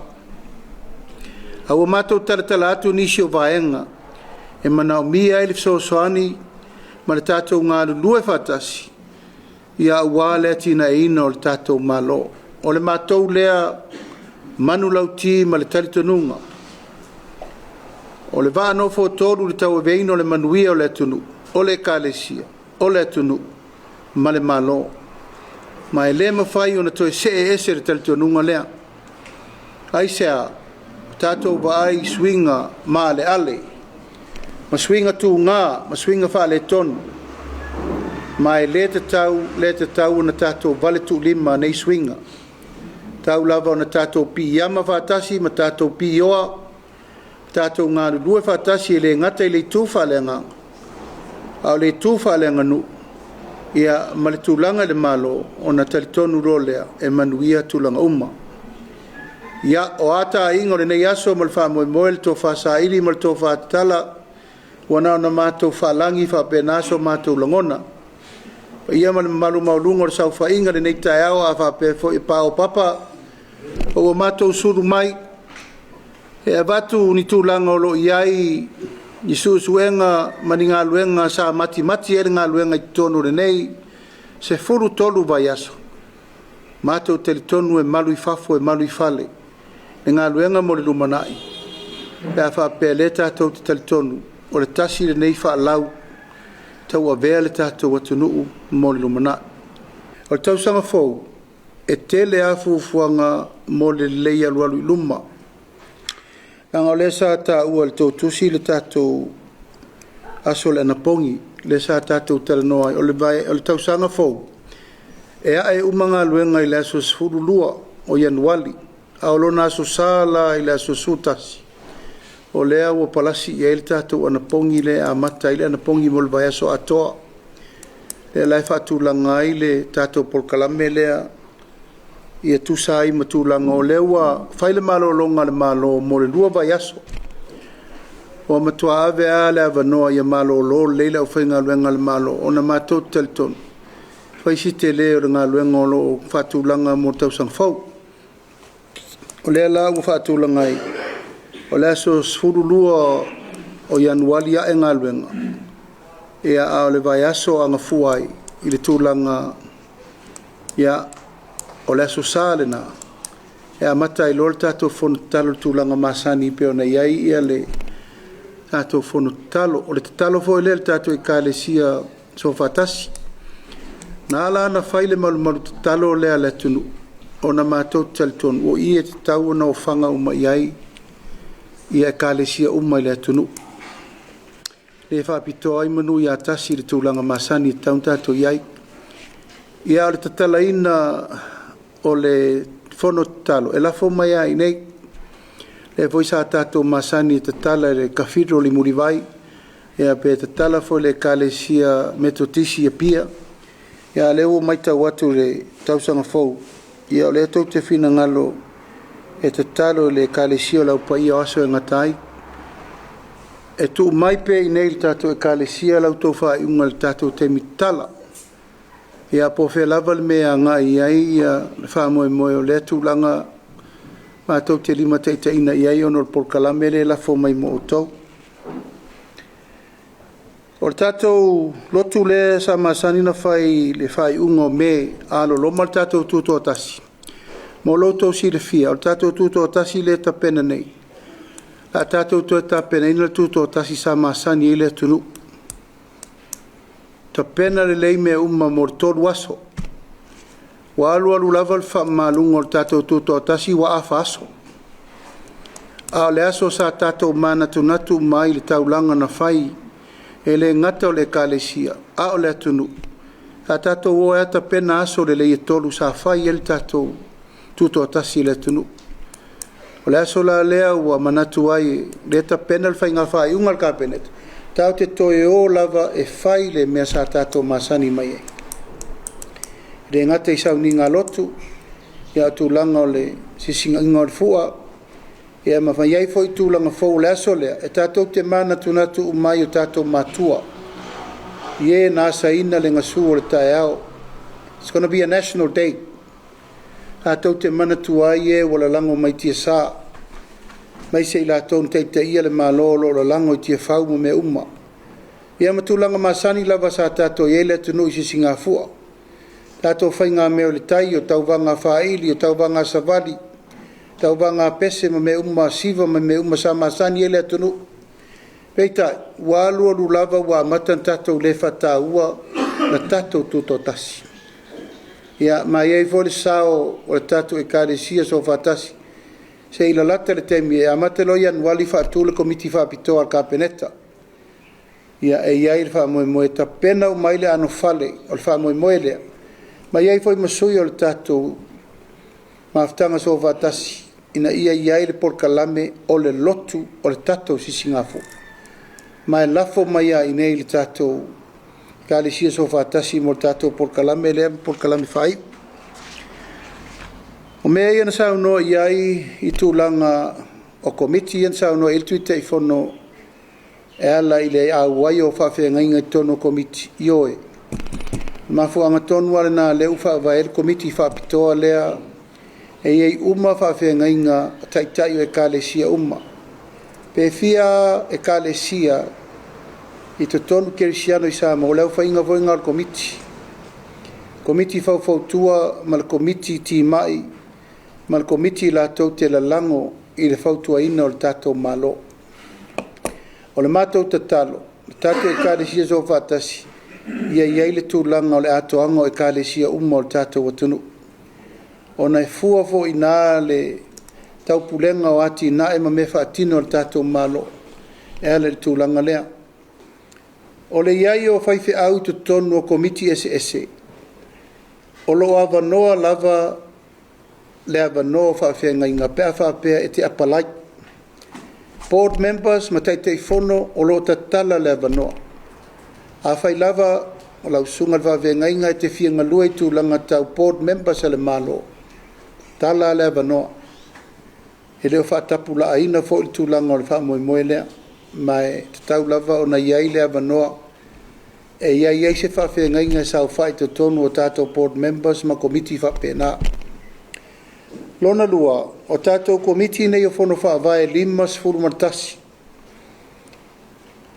A ua matou talatala atu nisi o vaega e manaomia ai le fesoasoani ma le tatou galulue faatasi aua le atinaeina o le tatou Malo. O le matou lea manulauti ma le talitonuga, o le vaa nofoatolu i le tauaveina o le manuia o le atunuu, o le Ekalesia, o le atunuu ma le Malo. Ma e le mafai ona toe see ese le talitonuga lea. Aisea? Ua tatou vaai i suiga maaleale ma suiga tuga ma suiga faaletonu, ma e le tatau le tatau ona tatou valetuulima nei suiga. E tatau lava ona tatou piiama faatasi ma tatou pioa, tatou galulue faatasi e le gata i le itu faaleagaga, a o le itu faaleaganuu ma le tulaga i le Malo, ona talitonu loa lea e manuia tulaga uma. Ia, o a taiga o lenei aso ma le faamoemoe, le tofa saili ma le tofa tatala, ua na ona matou faalagi faapena so matou lagona. Le paia ma le mamalu maualuga o le saofaiga i lenei taeao a faapea foi e paopapa ua matou sulu mai e avatu ni tulaga o lo o i ai ni suesuega ma ni galuega sa matimati ai le galuega i totonu o lenei 13 vaiaso. Matou te talitonu e malu i fafo e malu i fale le galuega mo le lumanai pe a faapea o lea tatou te talitonu o le tasi lenei faalau tauavea le tatou atunuu mo le lumanai. O le tausaga fou, e tele lava fuafuaga mo le lelei alualu i luma, leaga o lea sa taua e le tou tusi le tatou aso o le anapogi lea sa tatou talanoa ai. O le tausaga fou, e ae uma galuega i le aso 12 o Ianuari, a o lona aso Sa la i le aso 11, o lea ua palasi i ai le tatou anapogi lea e amata ai le anapogi mo le vaiaso atoa. Lea la e faatulaga ai le tatou polokalame lea ia tusa ai ma tulaga o lea ua fai le malologa a le Malo mo le 2 vaiaso. Ua matua ave lava le avanoa ia malolo lelei le aufaigaluega a le Malo, ona matou te talitonu, e fai si tele o le galuega o lo o faatulaga mo le tausaga fou. O lea la ua faatulaga ai, o le aso 12 o Ianuari e ae galuega, a o le vaiaso e gafua ai i le tulaga, o le aso Sa lena e amata ai loa le tatou fono tatalo i le tulaga masani pei ona i ai le tatou fono tatalo. O le tatalo foi lea i le tatou Ekalesia Soofaatasi. Na ala ona fai le malumalu tatalo lea a le atunuu, ona matou te talitonu o i e tatau ona ofaga uma i ai Ekalesia uma i le atunuu. E le faapitoa ai manu ia tasi i le tulaga masani e tatau ona tatou i ai. Ia, a o le tatalaina o le fono tatalo e lafo mai lava i inei. Lea foi sa tatou masani e tatala i le Cathedral i Mulivai, ia pe tatala foi i le Ekalesia Metotisi i Apia. Ia a o lea ua matau atu i le tausaga fou, ia o lea tou te finagalo e tatalo i le Ekalesia o le Au Paia o Aso e Gata ai. E tuu mai pea i inei i le tatou Ekalesia la outou faaiuga i le tatou taimi tatala. Ia po o fea lava le mea e agai i ai le faamoemoe o lea tulaga matou te limataitaiina i ai ona o le polokalame lea e lafo mai mo outou. O le tatou lotu lea sa masani ona fai i le faaiuga o Me a loloma le tatou Tutoatasi, mo lo outou silafia, o le tatou Tutoatasi lea e tapena nei, o le a tatou toe tapenaina le Tutoatasi sa masani ai le atunuu. Tapena lelei mea uma mo le 3 aso. Ua alu alu lava le faamamaluga o le tatou Tutoatasi ua afa aso, a o le aso sa tatou manatunatu uma ai i le taulaga na fai, e le gata o le Ekalesia a o le atunuu. Sa tatou o ai lava tapena aso lelei e 3 sa fai ai le tatou Tutoatasi i le atunuu. O le aso la lea ua manatu ai, lea e tapena le faiga faaiuga a le Kapeneta, tatou te toe o lava e fai le mea sa tatou masani mai ai. E le gata i sauniga lotu, a o tulaga o le sisigaiga o le fua, ia ma fai ai foi tulaga fou. O le aso lea, e tatou te manatunatu uma ai i o tatou matua, i e na asaina le gasu o le taeao. It's gonna be a national day. Tatou te manatua ai e ua lalago mai tiasa, aemaise i latou na taitaia le Malo o lo o lalago i tiafau ma mea uma. Ia ma tulaga masani lava sa tatou i ai le atunuu i sisigafua, tatou faigamea o le tai, o tauvaga faaili, o tauvaga savali, tauvaga pese ma mea uma, siva ma mea uma sa masani ai le atunuu. Peitai, ua alu alu lava ua amata ona tatou le faataua le tatou Tutoatasi. Ia ma e i ai foi le sao o le tatou Ekalesia Soofaatasi, se i lalata le taimi e amata loa Ianuari faatu le Komiti Faapitoa a le Kapeneta. Ia e i ai le faamoemoe e tapena uma ai le anofale o le faamoemoe lea, ma i ai foi ma sui o le tatou Mafutaga Soofaatasi ina ia i ai le polokalame o le lotu o le tatou Sisigafua. Ma e lafo mai lava i inei i le tatou Ekalesia Soofaatasi mo le tatou polokalame lea ma polokalame faaiu. O mea ia na saunoa i ai i tulaga o Komiti ia na saunoa i ai le Taitaifono e ala i le auai o faafeagaiga i totonu o Komiti, ioe, o le mafuaaga tonu lava lena o lea ua faavae ai le Komiti Faapitoa lea e i ai uma faafeagaiga a Taitai o Ekalesia uma. Pe fia lava Ekalesia i totonu kerisiano i Samoa, o le aofaiga foi lena o le Komiti. Komiti Faufautua ma le Komiti Timai ma le Komiti latou te lalago i le fautuaina o le tatou Malo. O le matou tatalo, le tatou Ekalesia Soofaatasi, ia i ai le tulaga o le atoaga o Ekalesia uma o le tatou atunuu, ona e fua foi i ina le taupulega o atinae ma mea faatino a le tatou Malo e ala i le tulaga lea. O le i ai o faifeau i totonu o Komiti eseese, o lo o avanoa lava le avanoa o faafeagaiga pe a faapea e te apalai. Board members ma Taitaifono o lo o tatala le avanoa. Afai lava o lau susuga i le faafeagaiga e te fia galue i tulaga tau Board members a le Malo, e tatala lava le avanoa. E le o faatapulaaina foi le tulaga o le faamoemoe lea, ma e tatau lava ona i ai le avanoa e i ai ai se faafeagaiga e saofai i totonu o tatou Board members ma Komiti faapena. Lona lua, o tatou Komiti nei o Fono Faavae e 51,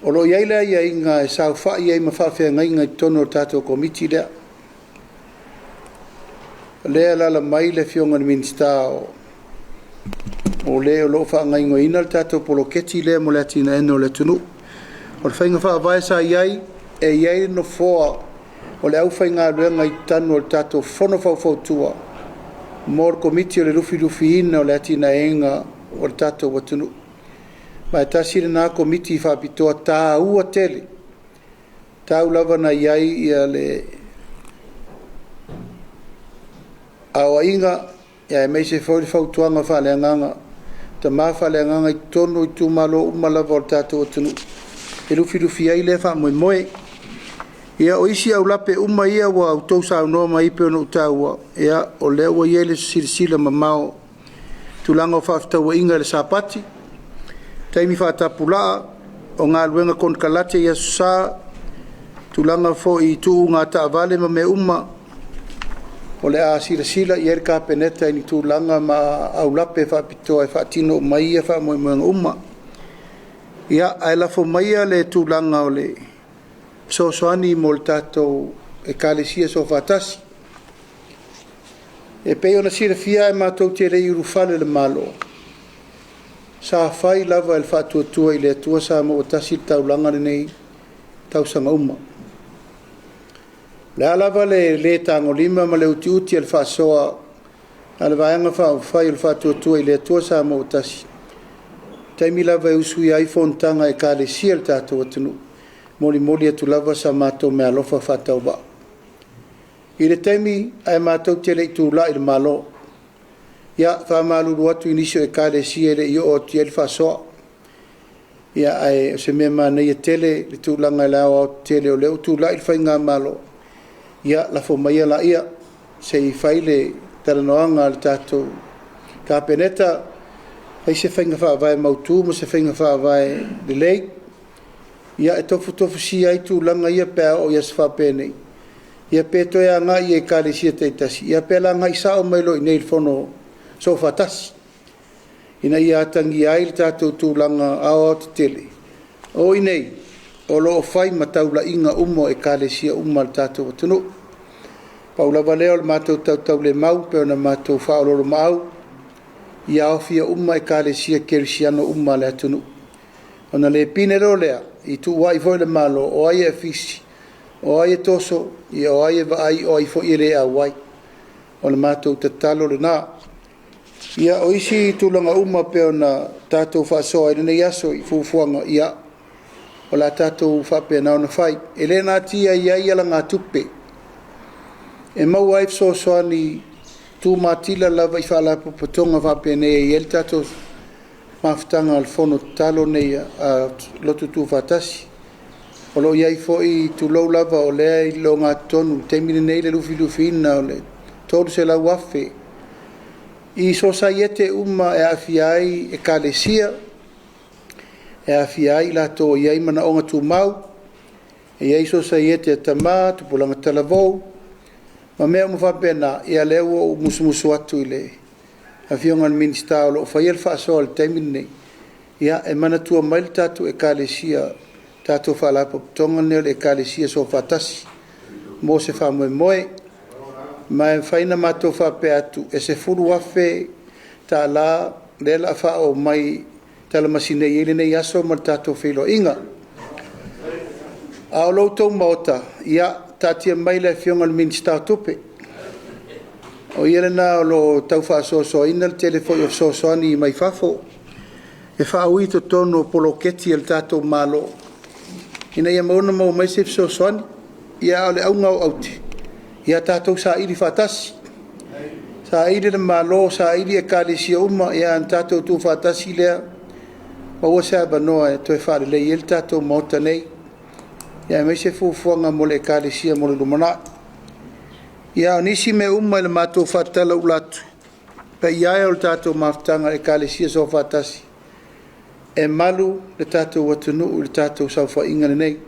o lo o i ai le aiaiga e saofai ai ma faafeagaiga i totonu o le tatou Komiti lea. O lea e alaala mai le Afioga i le Minisita o le o lo o faagaoioiga le tatou poloketi lea mo le atinaeina o le atunuu. O le faiga faavae sa i ai, e i ai le nofoa o le aufaigaluega i totonu o le tatou Fono Faufautua mo le Komiti o le Lufilufiina o le atinaeina o le tatou atunuu. Ma e tasi lena Komiti Faapitoa taua tele, tau lava ina i ai le aoaiga aemaise foi le fautuaga faaleagaga, tama faaleagaga i totonu o itumalo uma lava o le tatou atunuu e lufilufi ai lea faamoemoe. Ia, o isi aulape uma ia ua outou saunoa mai ai pei ona ou taua, ia, o lea ua i ai le silasila mamao i tulaga o fefaatauaiga i le Sapati, taimi faatapulaa, o galuega konekarate i aso Sa, tulaga foi i tuuga taavale ma mea uma, o le a silasila i ai le Kapeneta i ni tulaga ma aulape faapitoa e faatino uma ai ia faamoemoega uma. Ia, ae lafo maia le tulaga o le fesoasoani mo le tatou Ekalesia Soofaatasi. E pei ona silafia ae matou te le i ulufale i le Malo, sa fai lava e le Faatuatua i le Atua Samoa ua Tasi le taulaga lenei i tausaga uma. O le a lava le le tagolima ma le utiuti o le faasoa a le Vaega Faaupufai o le Faatuatua i le Atua Samoa ua Tasi, o taimi lava e usuia ai fonotaga a Ekalesia a le tatou atunuu, e molimoli atu lava sa matou meaalofa faatauvaa. I le taimi ae matou te le i tulai i le Malo, ia, e faamalulu atu i nisi o Ekalesia e le i oo atu i ai le faasoa, ae o se mea manaia tele le tulaga i le aoaotetele o lea ua tulai le faigamalo, ia lafo maia laia se i fai le talanoaga a le tatou Kapeneta, fai se faiga faavae mautu ma se faiga faavae lelei e tofutofusia ai tulaga ia pe a oo i aso faapenei, ia pe toe agai i Ekalesia taitasi, ia pe o le a agai sao mai loa i inei i le Fono Soofaatasi, ina ia atagia ai le tatou tulaga aoaotetele. O i inei o lo o fai ma taulaiga uma o Ekalesia uma a le tatou atunuu. Pau lava lea o le matou tautaulemau pei ona matou faaoloolomaau, ia aofia uma Ekalesia Kerisiano uma a le atunuu, ona le pine loa lea i tuuai foi i le Malo o ai e afisi, o ai e toso, o ai e vaai, o ai foi e le auai. O le matou tatalo lena. Ia, o isi tulaga uma pei ona tatou faasoa i lenei aso i fuafuaga, ia, o le a tatou faapena ona fai. E le natia e i ai alagatupe e maua ai fesoasoani tumatila lava i faalapotopotoga faapenei e i ai le tatou mafutaga a le Fono Tatalo lenei a Lotu Tuufaatasi. O lo o i ai foi, tulou lava, o lea e i le ogatotonu i le taimi lenei le lufilufiina o le $300,000 i sosaiete uma e aafia ai Ekalesia, e aafia ai i latou e i ai manaoga tumau, e i ai sosaiete a tama, tupulaga talavou ma mea uma faapena. Ia lea ua ou musumusu atu i le Afioga i le Minisita o lo o faia le faasoa i le taimi lenei, ia e manatua mai le tatou Ekalesia, tatou Faalapotopotoga lenei o le Ekalesia Soofaatasi mo se faamoemoe. Ma e mafai ona matou faapea atu, e $10,000 lea o le a faaoo mai talamasi nei e i ai lenei aso ma le tatou feiloaiga. A o lo outou Maota, ia taatia mai le Afioga i le Minisita o Tupe, o ia lena o lo o tau faasoasoaina le tele foi o fesoasoani mai fafo e faaui i totonu o poloketi a le tatou Malo ina ia maua ona maua mai se fesoasoani. Ia a o le auga o aute, ia tatou saili faatasi, saili le Malo, saili Ekalesia uma ona tatou tuufaatasi lea, maua se avanoa e toe faalelei ai le tatou Maota nei, aemaise fuafuaga mo le Ekalesia mo le lumanai. Ia, a o nisi mea uma i le matou faatalaula atu, le paia e o le tatou mafutaga a Ekalesia Soofaatasi, e malu le tatou atunuu i le tatou saofaiga lenei.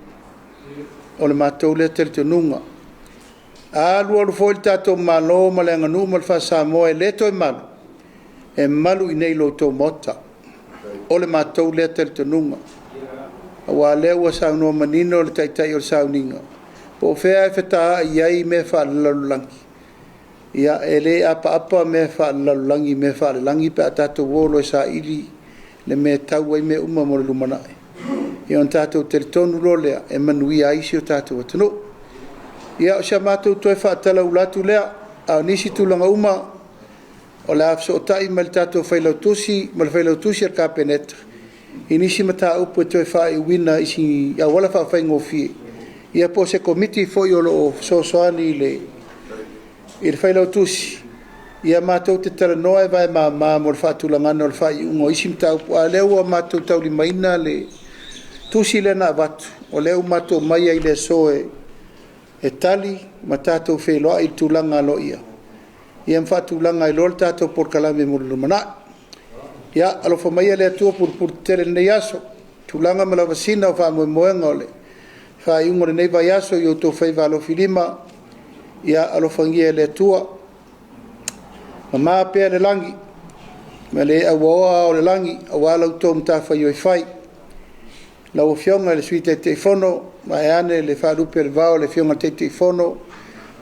O le matou lea talitonuga. A alualu foi le tatou Malo ma le aganuu ma le faa-Samoa e le toe malu, e malu i inei i lo outou Maota. O le matou lea talitonuga. Aua o lea ua saunoa manino le Taitai o le sauniga, po o fea lava e fetaai i ai mea faalelalolagi, ia e le apaapa mea faalelalolagi i mea faalelagi pe a tatou o loa e saili le mea e tau ai mea uma mo le lumanai, ia ona tatou talitonu loa lea e manuia ai si o tatou atunuu. Ia, o si a matou toe faatalaula atu lea, a o nisi tulaga uma, o le a fesootai ma le tatou Failautusi ma le Failautusi o le Kapeneta i nisi mataupu e toe faaiuina i se auala faafaigofie, ia po o se Komiti foi o lo o fesoasoani i le Failautusi Ia matou te talanoa e vaemama mo le faatulagaga o le faaiuga o isi mataupu, a o lea ua matou taulimaina le tusi lea na avatu, o lea ua matou omai ai i le aso e tali ma tatou feiloai i le tulaga aloaia ma faatulaga ai loa le tatou polokalame mo le lumanai. Ia alofa maia le Atua pulepuletetele i lenei aso, tulaga ma lavasiga o faamoemoega o le faaiuga o lenei vaiaso i outou faiva alofilima, ia alofagia e le Atua. Mamā pea le lagi ma le auaoa ao o le lagi aua la outou matafaioi fai. Lau Afioga i le Sui Taitaifono, vaeane le faalupe o le vao i le Afioga i le Taitaifono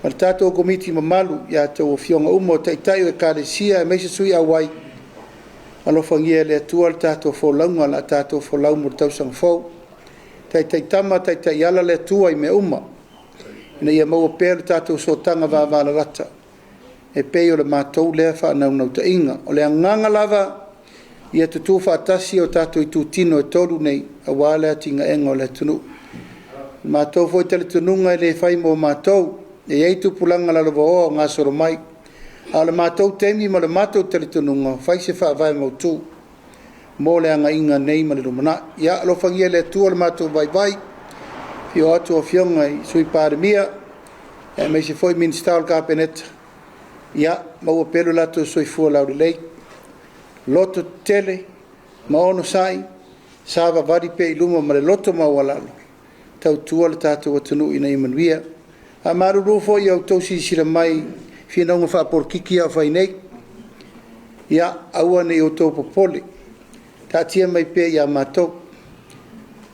ma le tatou Komiti mamalu i a outou Afioga uma o Taitai o Ekalesia aemaise sui usufono auai, alofagia e le Atua le tatou folauga o le a tatou folau mo le tausaga fou. Taitaitama taitaiala le Atua i mea uma ina ia maua pea le tatou sootaga vavalalata e pei o le matou lea faanaunautaiga. O le agaga lava ia tutu faatasi o tatou itutino e tolu nei aua le atinaeina o le atunuu. O le matou foi talitonuga e le fai mo matou, e i ai tupulaga lalovaoa o gasolo mai, a o le matou taimi ma le matou talitonuga, fai se faavae mautu mo le agaiga nei ma le lumanai. Ia alofagia e le Atua lo matou vaivai, afio atu Afioga i le Sui Palemia aemaise foi Minisita o le Kapeneta, ia maua pea lo latou soifua laulelei, lototetele ma onosai, savavali pea i luma ma le loto maualalo e tautua le tatou atunuu ina ia manuia. E faamalulu foi i lo outou silasila mai i finauga faapolokiki ia o fai nei, ia aua ne i outou popole, taatia mai pea ia matou.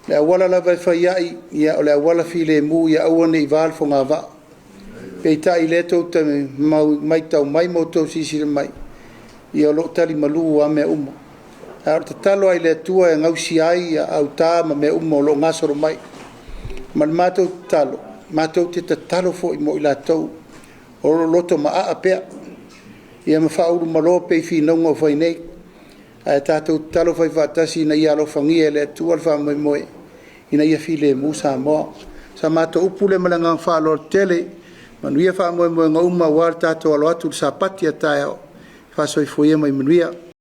O le auala lava e fai ai, o le auala filemu ia aua ne i va le fogavaa. Peitai o lea tou te matau mai ma outou silasila mai, ia o lo o talimalu lava mea uma. A o le tatalo lava i le Atua e gausia ai auta ma mea uma o lo o gasolo mai. Ma le matou tatalo, matou te tatalo foi mo i latou o lo o loto maaa pea ma faaulumalo pea i finauga o fai nei. Ae tatou tatalo faifaatasi ina ia alofagia e le Atua le faamoemoe ina ia filemu Samoa. O sa matou upu lea ma le agaga faaaloalo tele, manuia faamoemoega uma aua le tatou alo atu i le Sapati a taeao. Faa-soifua ia ma ia manuia.